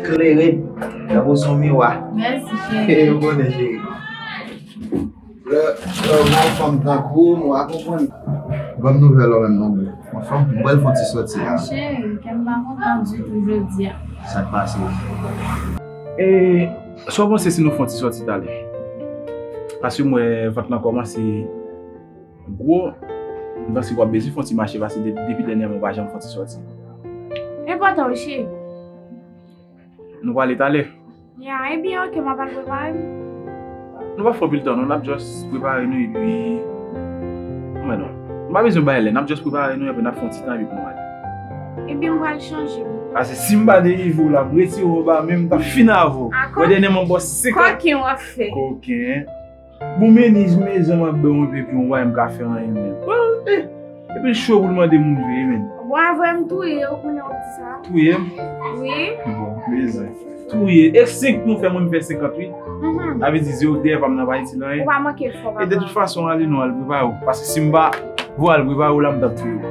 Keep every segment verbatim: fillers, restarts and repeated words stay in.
Klere tankou sou miwa. Mèsi, cheri. Ou konnen, cheri. Lè, lè w bay fanm tankou m, w a konprann. Ban m nouvèl ou menm non, bro. Anfen, m pral fè yon ti sòti la. Cheri, kè m pa kontan ditou jodi a. Sa k pase? E, sa w panse si nou fè yon ti sòti talè? Paske m wè vant lan kòmanse gwo, m panse w ap bezwen fè yon ti mache, paske de-, depi dènyèman w pa janm fè yon ti sòti. Enpòtan wi, cheri. Nou prale talè? Ya, ebyen, oke, m ap al prepare m. Nou pa fè anpil tan, non, n ap just prepare nou, epi, mwen non. Nou pa bezwen bay lè, n ap just prepare nou, epi n ap fè yon ti tan, epi pou nou ale. Ebyen, m pral chanje. Paske si m pa te rive w la, m retire w anba men, m t ap fin avè w. Wè, dènyèman, m ba w senkant. Koken w ap fè. Koken. Bon, men ni mezanmi ap bè yon epi yon wa m ka fè anyen, men. Bon, eh. Epi l cho pou l mande moun veye, men. Bon, avè m touye yo kounye w di sa. Touye m? Wi. Bon, mezanmi. Touye. E senk nou fè, mwen m fè senkant wi. Mhm. Sa vle di zewo dèyè pa m nan pa itil anyen. Ou pa manke fò, papa. E de tout fason, ale non, al prepare w. Paske si m pa voye al prepare w la, m t ap touye w.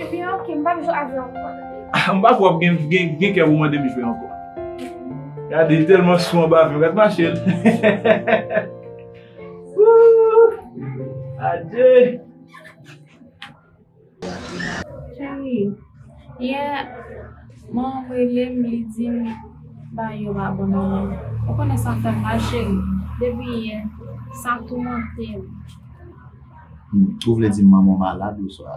Ebyen, oke, m p ap jwe avè w ankò. Ah, m pa kwè w ap gen, gen, gen kè pou mande m jwe ankò. Gade, tèlman sou anba vè, gad mache l. Woo! Adye! Cheri, yè, manman m rele m, li di m bagay yo pa bon nan men m. Ou konnen sa fè m mal, cheri. Depi yè, sa toumante m. Hmm, ou vle di manman w malad oswa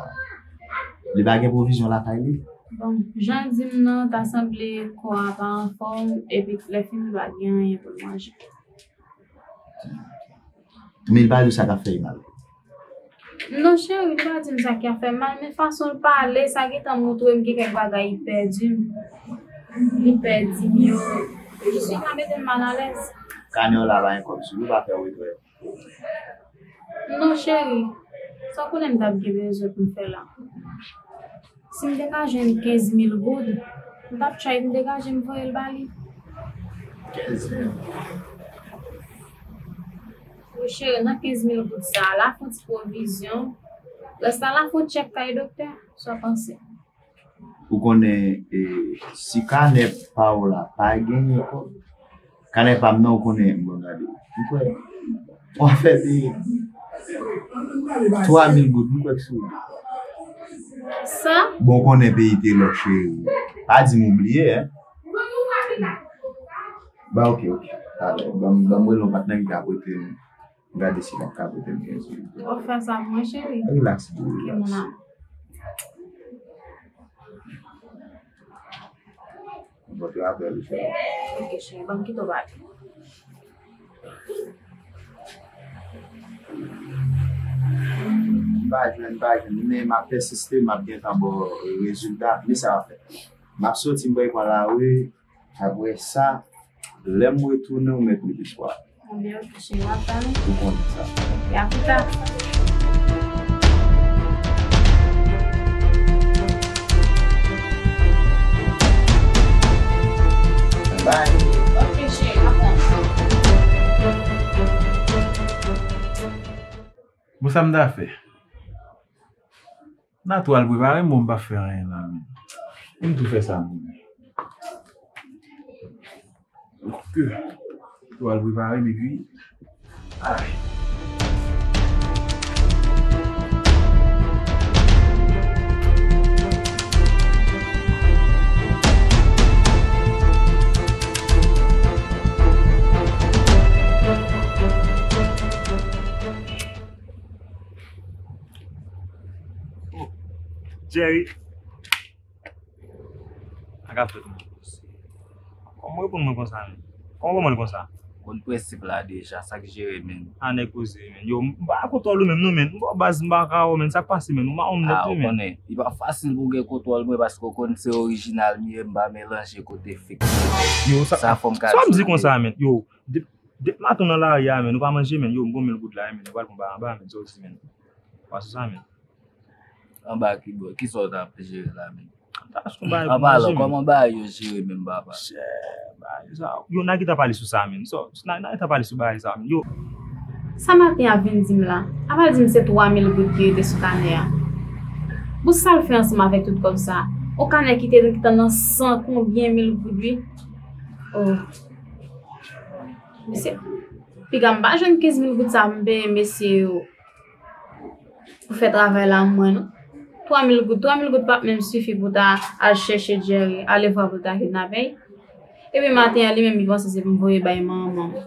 li pa gen pwovizyon lakay li? Bon, jan l di m nan, ta sanble kò a pa anfòm, epi lè fini li pa gen anyen pou l manje. Men li pa di w sa k ap fè l mal? Non, cheri, li pa di m sa k ap fè m mal, men fason l pale, sa gentan montre m gen kèk bagay li pèdi m. Li pèdi m yo. Jis li ka mete m malalèz. Kanè w la pa gen kòb sou li, ou pa fè regrè. Non, cheri, sa w konnen m t ap gen bezwen pou m fè la? Si m te ka jwenn kenz mil goud, m t ap try pou m degaje m voye l ba li. Kenz mil? Wi, cheri, nan kenz mil goud sa a, l a fè yon ti pwovizyon. Rès la, l a fè yon tchèk kay doktè, sa w panse? Ou konnen, e, si kanè pa w la pa genyen kòb, kanè pa m nan, ou konnen, m bon gade. M kwè, w a fè de twa mil goud, m kwè k sou li. Sa? Bon, ou konnen peyi te lò, cheri. Pa di m ou bliye, en. Ba, oke, oke. Talè, ban m, ban m rele yon patnè ki ka prete m. Gade si l ap ka prete m kenz mil goud. Ou fè sa pou mwen, cheri? Relax, boo, relax. Ok, mon amour. Bon, travay, cheri. Ok, cheri, ban m kite w pale. M pa jwenn, m pa jwenn, men m ap pèsiste, m ap gentan ba w rezilta, men sa w ap fè. M ap soti, m pral pran lari, apre sa, lè m retounen, ou mèt met espwa. Ebyen, ok, cheri, m ap pale. Ou konnen sa. Ok, a pita. Bye. Ok, cheri, m ap pale. Bon, sa m ta fè? N a tou al prepare m, bon, m pa fè anyen la, men. M tou fè sa, men. Ok. Tou al prepare m, epi, ay. Jerry. Sa k ap fèt, menm? Kòman w reponn mwen konsa, menm? Kòman w reponn mwen konsa? Konn prensip la deja, sa k jere, menm? A, nèg poze, menm. Yo, m pa kontwòl ou menm, non, menm. M ba w baz, m pa ka wè w, menm. Sa k pase, menm? Ou mawon m nèt, wi, menm. A, ou konnen, li pa fasil pou w gen kontwòl mwen, paske w konn se orijinal m ye, m pa melanje kote fake. Yo, sa, sa fò m ka di w, sa w ap di konsa, menm? Yo, de, de maten w nan lari a, menm, ou pa manje, menm. Yo, m gon mil goud la, menm. Ou pral pran ba anba, menm. Sa w di, menm? Ou pa sou sa, menm? Anba ki bò? Kisa w t ap jere la menm? An palan, kòman bagay yo jere menm, papa? Chè, bagay sa. Yo, n a gentan pale sou sa menm. So, n a, n a gentan pale sou bagay sa menm. Yo. Sa maten ap vin di m la? Apa l di m se twa mil goud ki rete sou kanè a. Bon, sa l fè ansanm avèk tout kòb sa? On kanè ki te, ki te nan san konbyen mil goud, wi. Oh. Mesye, piga m pa jwenn kenz mil goud sa m peye mesye yo pou fè travay la mwen, non. Twa mil goud, twa mil goud p ap menm sifi pou ta al chèche Jerry, ale vwa pou ta kidnape l. Epi maten an, li menm, li panse se pou m voye bay manman m.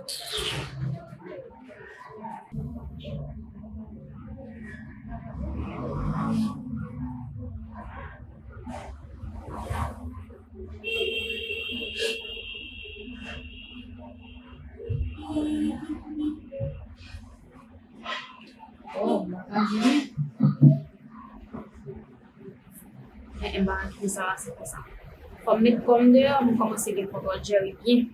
Oh, m pa ka jwenn. Men, men, m pa ka kite sa pase konsa. Fò m met kò m deyò, m kòmanse gen kontwòl Jerry byen.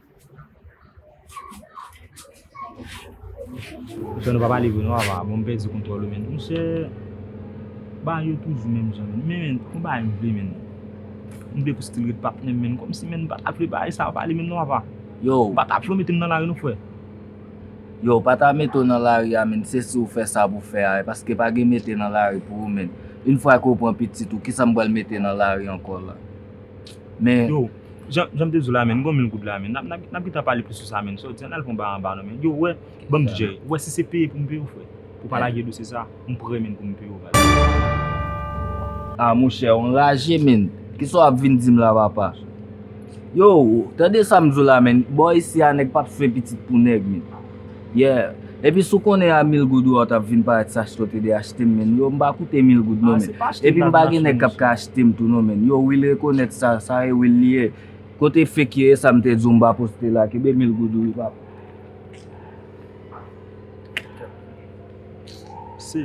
Monchè, nou pa pale vre non, papa. Bon, m pèdi kontwòl ou, men. Monchè, bagay yo toujou menm jan, men. Men, men, yon bagay m vle, men. M vle pou Still ret patnè m, men. Kòmsi, men, m pa ta vle bagay sa a pale menm non, papa. Yo. M pa ta vle w mete m nan lari non, frè. Yo, pa ta mete w nan lari a, men. Se si w fè sa pou fè a, paske pa gen mete nan lari pou ou, men. Yon fwa ke w pran pitit ou, kisa m pral mete nan lari ankò la? Men. Yo, jan, jan m te di w la, men, m gon mil goud la, men. N ap, n ap, n ap gentan pale plis sou sa, men. Sòti, ann al pran bagay anba non, men. Yo, wè, ban m di Jerry. Wè, si se peye pou m peye w, frè. Pou pa lage dosye sa, m prè, men, pou m peye w, baz. Ah, monchè, w anraje, men. Kisa w ap vin di m la, papa? Yo, tande sa m di w la, men. Bò isi a, nèg p ap swen pitit pou nèg, men. Yeah. Epi si w konnen a mil goud ou a, w t ap vin parèt sa achte w te dwe achte m, men. Yo, m pa koute mil goud non, men. Epi m pa gen nèg k ap ka achte m tou non, men. Yo, Will rekonèt sa, sa e Will li ye. Kote fake ye, sa m te di w m pa poste la, kenbe mil goud ou wi papa. Se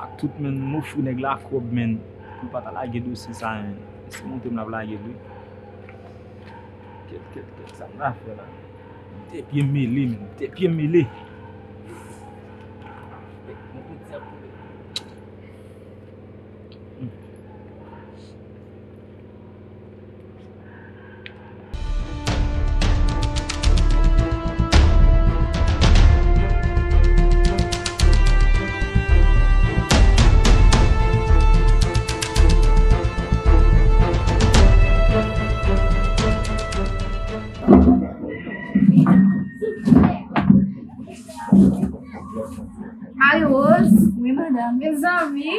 ak tout, men, m ofri nèg la kòb, men, pou l pa ta lage dosye sa, men. Se monte m l ap lage l wi. Kèt, kèt, kèt, sa m ta fè la? Te pye m mele, men. Te pye m mele. Marie Rose. Wi, madanm. Mezanmi.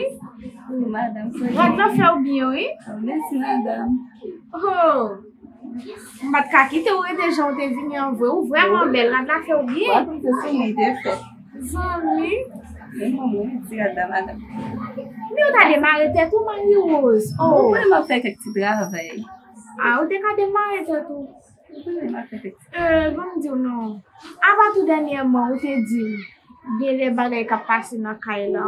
Wi, madanm, soyez. Rad la fè w byen, wi. Oh, mèsi, madanm. Oh. M pa t ka kite w rete jan w te vini an vre. Ou vrèman bèl, rad la fè w byen. Wa konn se sou mwen te fè. Zanmi. Men mwen, mwen, ti rad la, madanm. Men ou ta demare tèt ou, Marie Rose. Oh. Mwen, m ap fè kèk ti travay. Ah, ou te ka demare tèt ou. Mwen, m ap fè kèk ti. Euh, ban m di w non. Apa tou dènyèman, ou te di m gen de bagay k ap pase nan kay la.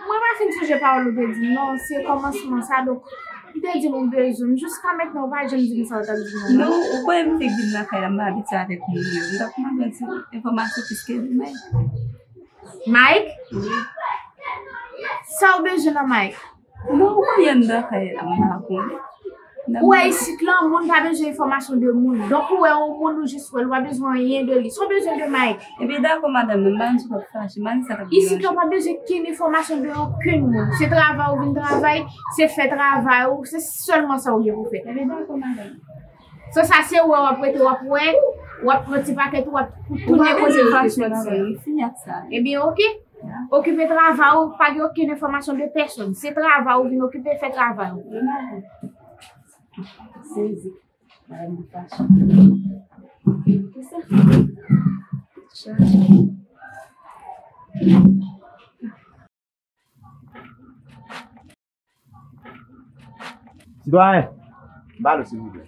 Mwen pa fin sonje pawòl ou te di m non, se kòmansman sa, donk, ou te di m ou bezwen m. Jiska mentnan, ou pa janm di m sa ou t ap di m nan. Non, ou kwè m te vin nan kay la, m pa abitye avèk moun yo. M t ap mande yon ti enfòmasyon piske li Mike. Mike? Wi. Sa w bezwen nan Mike? Non, ou konn anndan kay la, m pa konnen. Ou wè isit lan, moun pa bezwen enfòmasyon de moun. Donk, ou wè yon moun, ou jis wè l, ou pa bezwen anyen de li. Sa w bezwen de Mike? Ebyen, dakò, madanm, men m pa konn sa k ap fache, m pa konn sa k ap deranje. Isit lan, ou pa bezwen kenn enfòmasyon de okenn moun. Se travay ou vin travay, se fè travay ou, se sèlman sa ou gen pou fè. Ebyen, dakò, madanm. San sa, se wè w ap rete, w ap wè, w ap pran ti pakèt ou, w ap tounen kote l te soti a. Ou pa bezwen fache, madanm, m fini ak sa. Ebyen, oke. Okipe travay ou, pa gen okenn enfòmasyon de pèsonn. Se travay ou vin okipe, fè travay ou. Sezi. Madanm fache. Kisa? Chache. Sitwayen, balo silvouplè.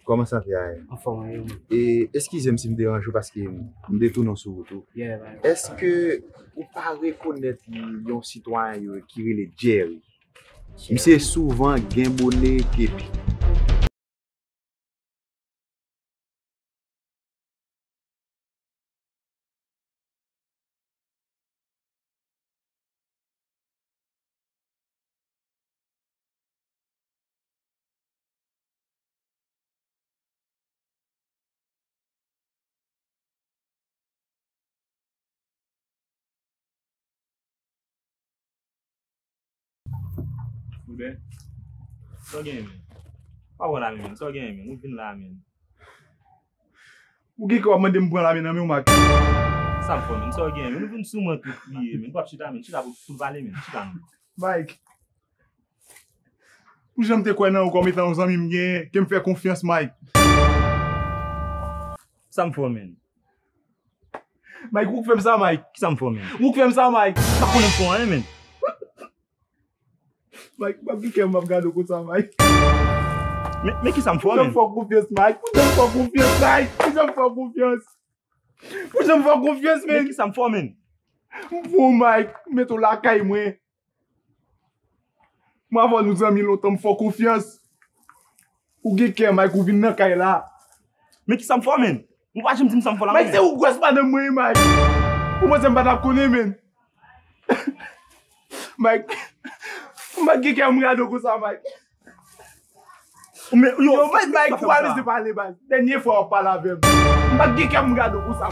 Kòman sante a ye? Anfòm, wi. E, eskize m si m deranje w paske m detounen w sou wout ou. Yeah, man. Èske ou pa rekonèt yon sitwayen yo ki rele Jerry? Jerry. Misye souvan gen bone, kepi. Ou byen? Sa w genyen, men? Pa wè la, men. Sa w genyen, men? Ou vin la, men. Ou gen kè w ap mande m pran lame nan men w, Mike. Sa m fè w, men? Sa w genyen, men? Ou vin sou mwen tou kriye, men. Ou p ap chita, men. Chita pou, pou pale, men. Chita, men. Mike. Pou jan m te kwè nan ou kòm etan yon zanmi m genyen, ke m fè konfyans, Mike. Sa m fè w, men? Mike, ou k fè m sa, Mike. Ki sa m fè w, men? Ou k fè m sa, Mike. M pa konnen m fè w anyen, men. Mike, m ap gen kè m ap gade w konsa, Mike. Men, men ki sa m fè w, men? Pou jan m fè w konfyans, Mike. Pou jan m fè w konfyans, Mike. Pou jan m fè w konfyans. Pou jan m fè w konfyans, men. Men ki sa m fè w, men? M pran w, Mike. M mete w lakay mwen. Mwen avè w nou zanmi lontan, m fè w konfyans. Ou gen kè, Mike, ou vin nan kay la. Men ki sa m fè w, men? Ou pa janm di m sa m fè w la, men. Mike, se ou gwès madanm mwen, Mike. Ou panse m pa t ap konnen, men? Mike, m pa t gen kè m gade w konsa, Mike. Men, yo, yo, Mike, Mike, ou pa bezwen pale, baz. Dènye fwa w ap pale avè m. M pa t gen kè m gade w konsa.